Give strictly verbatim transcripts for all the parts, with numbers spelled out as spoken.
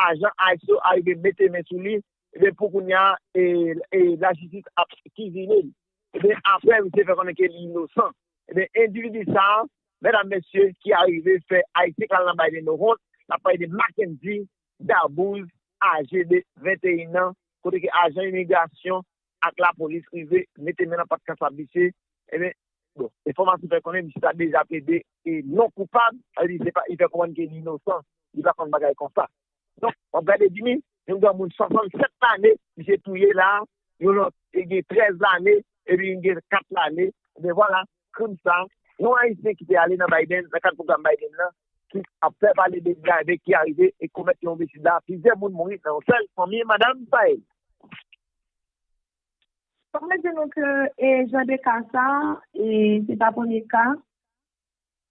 ajan ice yo arive mete men sou li, ebyen, pou kounye a, e, e, lajistis ap kizine li. Ebyen, apre, misye fè konnen ke li inosan. Ebyen, endividi sa a, medam, mesye, ki arive fè Ayisyen k al nan Biden yo wont, n ap pale de Mackendy Dabouz, aje de venteyen an, kote ke ajan imigrasyon ak lapolis rive mete men nan pat kasab misye. Ebyen, bon, enfòmasyon fè konnen misye ta deja plede e non koupab, sa vle di se pa, li fè konprann ke li inosan, li pa konn bagay konsa. Donk, w ap gade Jimmy, yon granmoun swasannsèt lane, misye touye la, yon lòt, li gen trèz lane, epi yon gen kat lane. Ebyen vwala, krim sa, yon Ayisyen ki te ale nan Biden, nan kad pwogram Biden nan, ki ap fè pale de li la, ebyen ki arive e komèt yon omisid la, plizyè moun mouri nan yon sèl fanmi, madam Pael. Fòk mwen di nou ke e jan de ka sa, e se pa premye ka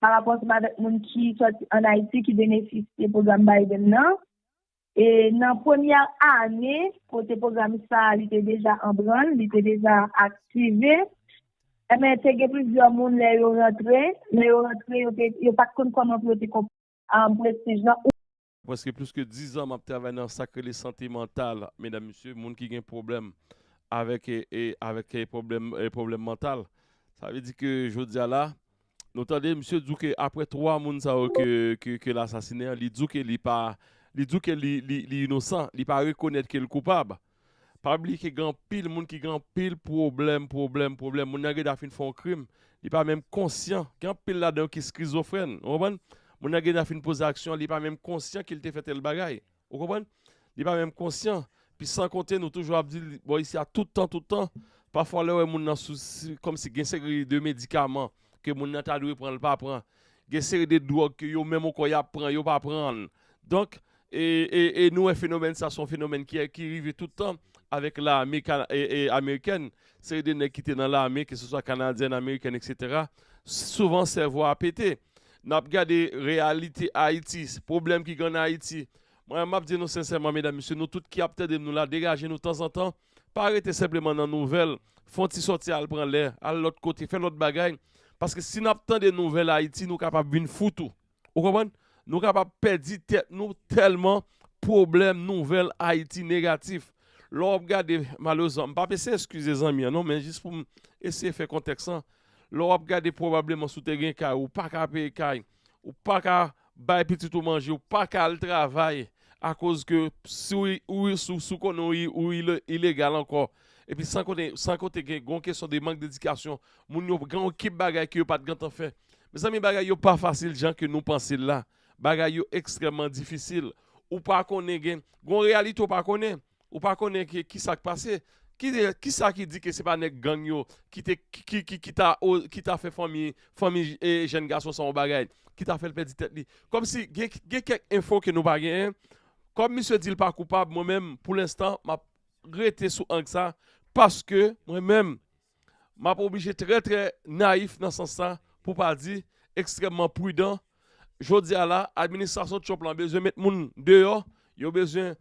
pa rapò ansanm avèk moun ki sòti ann Ayiti ki benefisye pwogram Biden nan. E nan premyè ane kote pwogram sa a li te deja an branl, li te deja aktive, enben te gen plizyè moun lè yo rantre, lè yo rantre yo te, yo pa t konn kòman pou yo te konprann prestij lan. Prèske plis ke dizan m ap travay nan sa k rele sante mantal, medam, mesye, moun ki gen pwoblèm avèk e, e, avèk e, pwoblèm e, pwoblèm mantal. Sa vle di ke jodi a la, nou tande misye di w ke apre twa moun sa yo ke, ke, ke l asasinen an, li di w ke li pa, li di w ke li, li, li inosan, li pa rekonèt ke l koupab. Pa bliye ke gen anpil moun ki gen anpil pwoblèm, pwoblèm, pwoblèm. Moun nan gentan fin fè yon krim, li pa menm konsyan. Gen anpil ladan yo ki skizofrèn, ou konprann? Moun nan gentan fin poze aksyon, li pa menm konsyan ke l te fè tèl bagay. Ou konprann? Li pa menm konsyan. Pi san konte, nou toujou ap di l, bò isi a tout tan, tout tan. Pafwa, lè w wè moun nan sou, si, kòmsi gen seri de medikaman ke moun nan ta dwe pran, l pa pran. Gen seri de dwòg ke yo menm ankò y ap pran, yo pa pran. Donk, e, e, e nou wè fenomèn sa, se yon fenomèn ki, ki rive tout tan avèk lame ka- e, e, amerikèn. Seri de nèg ki te nan lame, keseswa kanadyèn, amerikèn, etsetera. Souvan, sèvo a pete. N ap gade reyalite Ayiti, pwoblèm ki gen ann Ayiti. Mwen, m ap di nou sensèman, medam, mesye, nou tout ki ap tande m nou la, degaje nou tanzantan. Pa rete senpleman nan nouvèl. Fè yon ti sòti al pran lè, al lòt kote, fè lòt bagay. Paske si n ap tande nouvèl Ayiti, nou kapab vin fou tou. Ou konprann? Nou kapab pèdi tèt nou tèlman pwoblèm nouvèl Ayiti negatif. Lè w ap gade, malerezman, m p ap eseye eskize zanmi an non, men jis pou m eseye fè kontèks lan. Lè w ap gade pwobableman si w te gen kay, ou pa ka peye kay, ou pa ka bay pitit ou manje, ou pa ka al travay akoz ke si w, ou, si w, si w konnen w, ou ile- ilegal ankò. Epi san konte, san konte gen, gen yon kesyon de mank dedikasyon, moun yo gen yon ekip bagay ke yo pa t gentan fè. Mezanmi, bagay yo pa fasil jan ke nou panse l la. Bagay yo ekstrèmman difisil. Ou pa konnen gen, gen yon reyalite ou pa konnen. Ou pa konnen ki, ki sa k pase. Ki, ki sa ki di ke se pa nèg gang yo ki te, ki, ki, ki, ki ta, o- ki ta fè fanmi, fanmi e, jèn gason sa yon bagay, ki ta fè l pèdi tèt li. Kòmsi gen, gen kèk enfo ke nou pa genyen. Kòm misye di l pa koupab, mwen menm, pou lenstan, m ap rete sou ang sa, paske mwen menm, m ap oblije trè, trè nayif nan sans sa, pou pa di ekstrèmman pridan. Jodi a la, administrasyon Trump lan bezwen met moun deyò, yo bezwen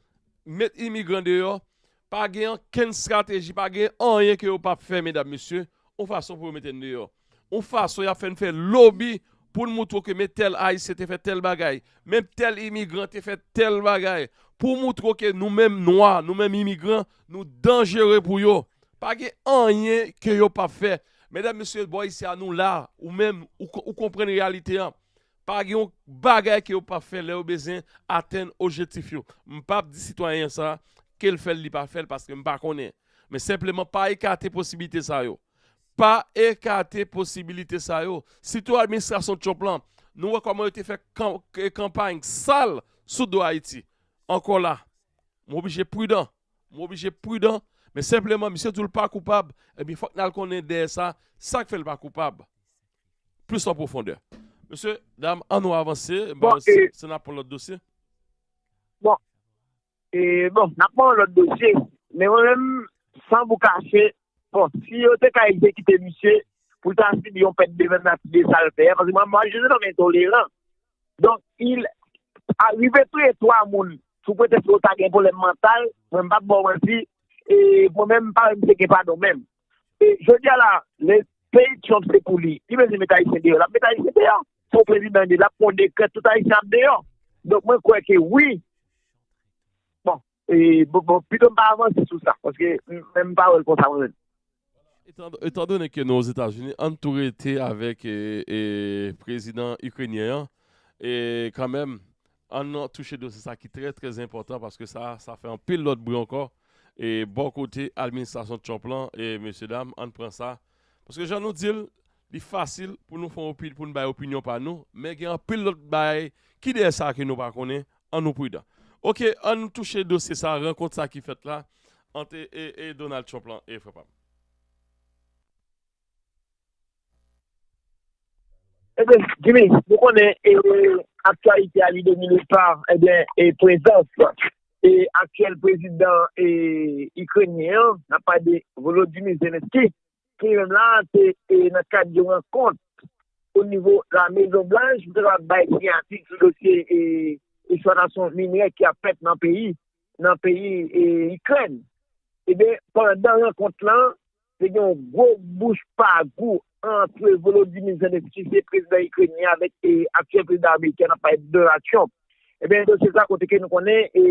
met imigran deyò. Pa gen ankenn estrateji, pa gen anyen ke yo p ap fè, medam, mesye, yon fason pou yo mete n deyò. Yon fason y ap fè n fè lobi pou n moutre w ke men tèl Ayisyen te fè tèl bagay, men tèl imigran te fè tèl bagay, pou moutre w ke nou menm nwa, nou menm imigran, nou danjere pou yo. Pa gen anyen ke yo p ap fè. Medam, mesye, bò isi a nou la, ou menm, ou, ou konprann reyalite an. Pa gen yon bagay ke yo p ap fè lè yo bezwen atenn objektif yo. M p ap di sitwayen sa ke l fè l, li pa fè l, paske m pa konnen. Men senpleman pa ekate posiblite sa yo. Pa ekate posibilite sa yo. Sitou administrasyon Trump lan, nou wè kòman yo te fè kan- kanpay sal sou do Ayiti. Ankò la, m oblije pridan. M oblije pridan. Men senpleman, misye di w l pa koupab, ebyen fòk n al konnen dèyè sa, sa k fè l pa koupab. Plis an pwofondè. Mesye, dam, ann nou avanse. M pa wè si, si n ap pran lòt dosye. Bon, e, bon, n ap pran yon lòt dosye. Men mwen menm, san pou kache, bon, si yo te ka egzekite misye, pou l ta sibi yon pèt de venn nati de sa l fè a, paske mwen, mwen, je suis un homme intolerant. Donk, il, a, rive touye twa moun sou pretèks ke yo ta gen pwoblèm mantal, mwen, m p ap ba w manti, e mwen menm, m pa wè misye gen padon menm. E jodi a la, lè peyi Trump se pou li, li bezwen met Ayisyen deyò, l ap met Ayisyen deyò. Se yon prezidan li ye, l ap pran yon dekrè, tout Ayisyen ap deyò. Donk, mwen kwè ke wi, e, bon, bon, pito m pa avanse sou sa, paske m, men m pa wè l konsa mwen menm. Etan, etan done ke nou Ozetazini, ann tou rete avèk e, e, prezidan ikrenyen an. E kanmenm, ann touche dosye sa ki trè, trè enpòtan paske sa, sa fè anpil lòt bri ankò. E bò kote administrasyon Trump lan, e mesye dam, ann pran sa. Paske jan nou di l, li fasil pou nou fè opi, pou nou bay opinyon pa nou, men gen anpil lòt bagay ki dèyè sa ke nou pa konnen, ann nou pridan. Oke, ann nou touche dosye sa, rankont sa ki fèt la, ant e, e, e Donald Trump lan, e frè pa m. Ebyen, Jimmy, nou konnen e, aktyalite a li domine pa ebyen, e prezans e aktyèl prezidan e, ikrenyen an, n ap pale de Volodymyr Zelensky, ki menm la te e, nan kad yon rankont o nivo La Mezon Blanch, pou te kapab bay siyati sou dosye e, eksplwatasyon minerè ki ap fèt nan peyi, nan peyi e, Ikrèn. Ebyen, pandan rankont lan, te gen yon gwo bouch pa gou ant Volodymyr Zelensky, se prezidan ikrenyen, avèk e, aktyèl prezidan ameriken, n ap pale de Donald Trump. Ebyen, dosye sa kote ke nou konnen e,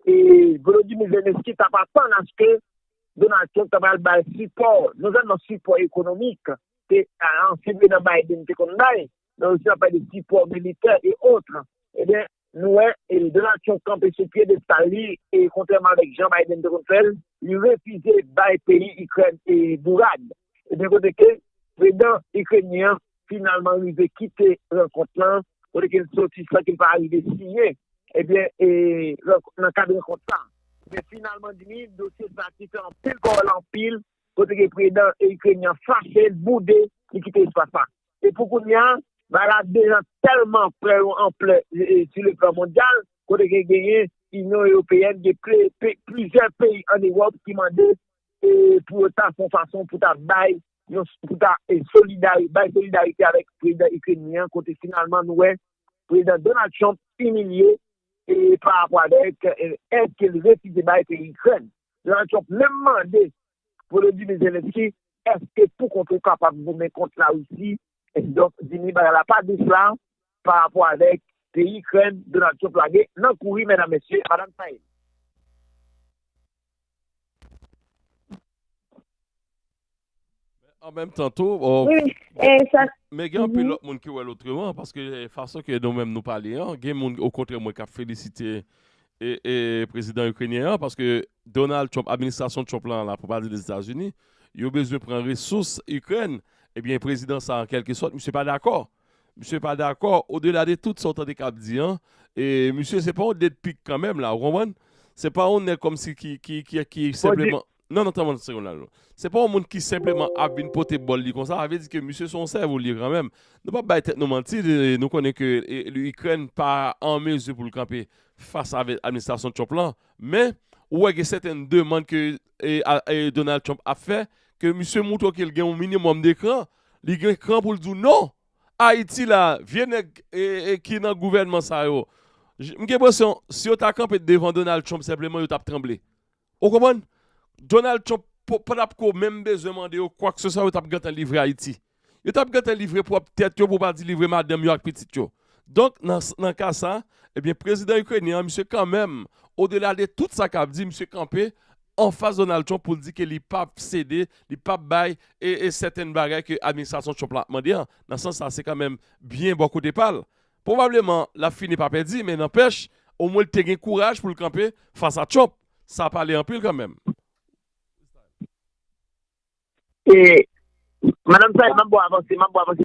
e Volodymyr Zelensky t ap atann aske Donald Trump ta pral bay sipò, non sèlman sipò ekonomik, ke ansyen prezidan Biden te konn bay, men osi n ap pale de sipò militè e otre. Ebyen, nou wè e Donald Trump kanpe sou pyedestal li e kontrèman avèk jan Biden te konn fè l, li refize bay peyi Ikrèn e bourad. Ebyen kote ke prezidan ikrenyen an finalman rive kite rankont lan, kote ke l soti san ke l pa rive siyen ebyen e, nan kad rankont sa. Men finalman, Jimmy, dosye sa ki fè anpil pawòl anpil, kote ke prezidan ikrenyen an fache, l boude, li kite espas la. E pou kounye a, bagay la deja tèlman pran yon anplè e, e, sou le plan mondyal, kote ke genyen Inyon Ewopeyèn, gen ple, pe, plizyè peyi ann Ewòp ki mande e, pou yo ta fè yon fason pou ta bay yon, pou ta e, solidari, bay solidarite avèk prezidan ikrenyen an, kote finalman nou wè prezidan Donald Trump imilye e, pa rapò avèk e, èd ke l refize bay peyi Ikrèn. Donald Trump menm mande Volodymyr Zelensky, èske pou kont ou kapab goumen kont Larisi? Donk, Jimmy, bagay la pa dous la pa rapò avèk peyi Ikrèn, Donald Trump lage nan kouri, medam, mesye, madanm sa ye. An menm tan tou, oh, wi, e sa, men gen anpil lòt moun ki wè l otreman, paske e, fason ke nou menm nou pale an, gen moun okontrè mwen k ap felisite e, e prezidan ikrenyen an, paske Donald Trump, administrasyon Trump lan la, pou pa di Lèzetazini, yo bezwen pran resous Ikrèn. Ebyen, prezidan sa, an kèlke sòt, misye pa dakò. Misye pa dakò, odela de tout sa w tande k ap di an, e misye se pa yon dèt pik kanmenm la, ou konprann? Se pa yon nèg kòmsi ki, ki, ki, ki senpleman, non, non, tann mwen yon segonn la, non. Se pa yon moun ki senpleman ap vin pote bòl li konsa, sa vle di ke misye se yon sèvo li ye kanmenm. Nou p ap bay tèt nou manti, nou konnen ke e, Ikrèn pa an mezi pou l kanpe fas avèk administrasyon Trump lan, men ou wè gen sèten demann ke e, a, e, Donald Trump ap fè, ke misye moutre w ke l gen yon minimòm de kran, li gen kran pou l di w non. Ayiti la, vye nèg e, e, ki nan gouvènman sa yo, j, m gen enpresyon, si yo ta kanpe devan Donald Trump senpleman, yo t ap tranble. Ou konprann? Donald Trump po, pa t ap ko menm bezwen mande yo kwakseswa, yo t ap gentan livre Ayiti. Yo t ap gentan livre pwòp tèt yo, pou pa di livre madanm yo ak pitit yo. Donk, nan, nan ka sa, ebyen, prezidan ikrenyen an, misye kanmenm, odela de tout sa k ap di, misye kanpe anfas Donald Trump pou l di ke li p ap sede, li p ap bay e, e sèten bagay ke administrasyon Trump la ap mande an. Nan sans sa, se kanmenm byen bò kote pa l. Pwobableman, l ap fini pa pèdi, men nanpèch, omwen l te gen kouraj pou l kanpe fas a Trump. Sa pale anpil kanmenm. E, madanm sa, m ap ba w avanse, m ap ba w avanse.